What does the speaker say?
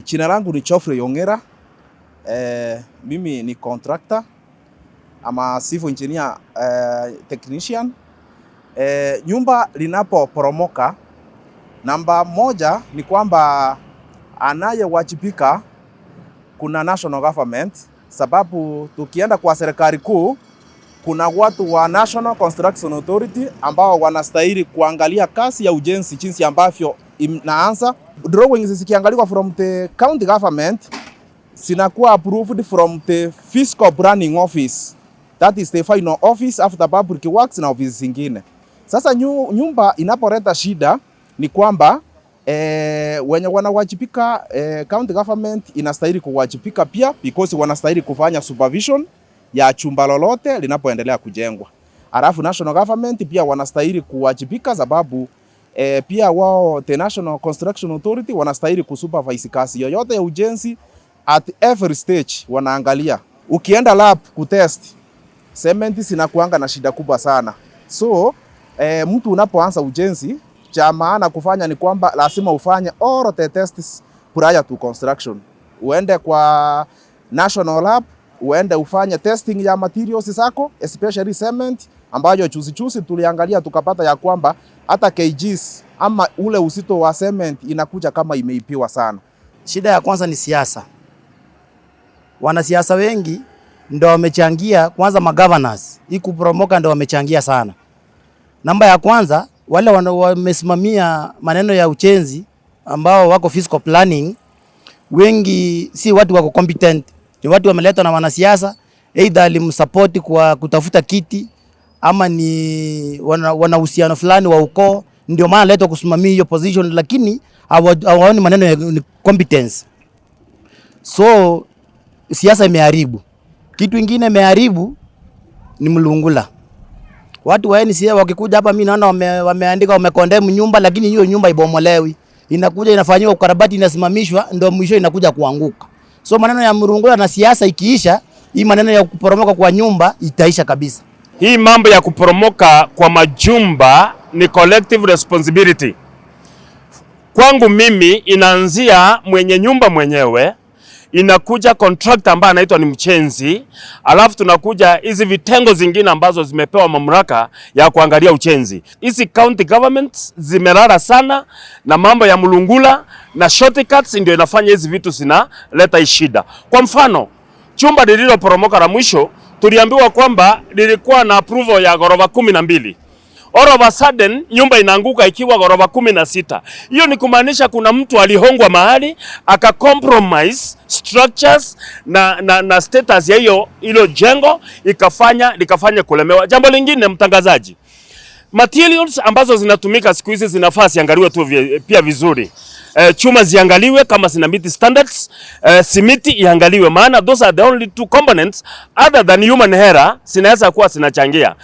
Jina langu ni Geoffrey Ongera. Mimi ni contractor ama civil engineer technician. Nyumba linapoporomoka, namba moja ni kwamba anayewajibika kuna national government, sababu tukienda kwa serikali kuu kuna watu wa National Construction Authority ambao wanastahili kuangalia kazi ya ujenzi jinsi ambavyo inaanza. Drawings zikiangaliwa from the county government zinakuwa approved from the Physical Planning Office. That is the final office after public works na ofisi zingine. Sasa nyumba inapoleta shida ni kwamba wenye wanawajibika, county government inastahili kuwajibika pia because wanastahili kufanya supervision ya chumba lolote linapoendelea kujengwa. Alafu national government pia wanastahili kuwajibika sababu pia wao the National Construction Authority wanastahili kusupervise kazi yoyote ya ujenzi at every stage wanaangalia. Ukienda lab kutest cement zinakuanga na shida kubwa sana. So mtu unapoanza ujenzi, cha maana kufanya ni kwamba lazima ufanye all the tests prior to construction. Uende kwa national lab, uende ufanye testing ya materials zako, especially cement ambayo juzi juzi tuliangalia tukapata ya kwamba hata kgs ama ule uzito wa cement inakuja kama imeibiwa sana. Shida ya kwanza ni siasa. Wanasiasa wengi ndo wamechangia, kwanza magovernors hii kuporomoka ndo wamechangia sana. Namba ya kwanza, wale wamesimamia maneno ya ujenzi ambao wako physical planning, wengi si watu wako competent, ni watu wameletwa na wanasiasa, either alimsupport kwa kutafuta kiti ama ni wana uhusiano fulani wa ukoo, ndio maana letwa kusimamia hiyo position, lakini hawaoni maneno ya ni competence. So siasa imeharibu. Kitu ingine imeharibu ni mlungula. Watu wa NCA wakikuja hapa, mimi naona wameandika wamecondemn nyumba, lakini hiyo nyumba ibomolewi, inakuja inafanyiwa ukarabati, inasimamishwa, ndio mwisho inakuja kuanguka. So maneno ya mlungula na siasa ikiisha, hii maneno ya kuporomoka kwa nyumba itaisha kabisa. Hii mambo ya kuporomoka kwa majumba ni collective responsibility. Kwangu mimi inaanzia mwenye nyumba mwenyewe, inakuja contractor ambaye anaitwa ni mjenzi, alafu tunakuja hizi vitengo zingine ambazo zimepewa mamlaka ya kuangalia ujenzi. Hizi county governments zimelala sana na mambo ya mlungula na shortcuts, ndio inafanya hizi vitu zinaleta hii shida. Kwa mfano, chumba lililoporomoka la mwisho tuliambiwa kwamba lilikuwa na approval ya ghorofa 12. All of a sudden nyumba inaanguka ikiwa ghorofa 16. Hiyo ni kumaanisha kuna mtu alihongwa mahali aka compromise structures na status ya hiyo hilo jengo ikafanya kulemewa. Jambo lingine, mtangazaji, materials ambazo zinatumika siku hizi zinafaa ziangaliwe tu pia vizuri. Chuma ziangaliwe kama zina meet standards, simiti iangaliwe, maana those are the only two components other than human error zinaweza kuwa zinachangia.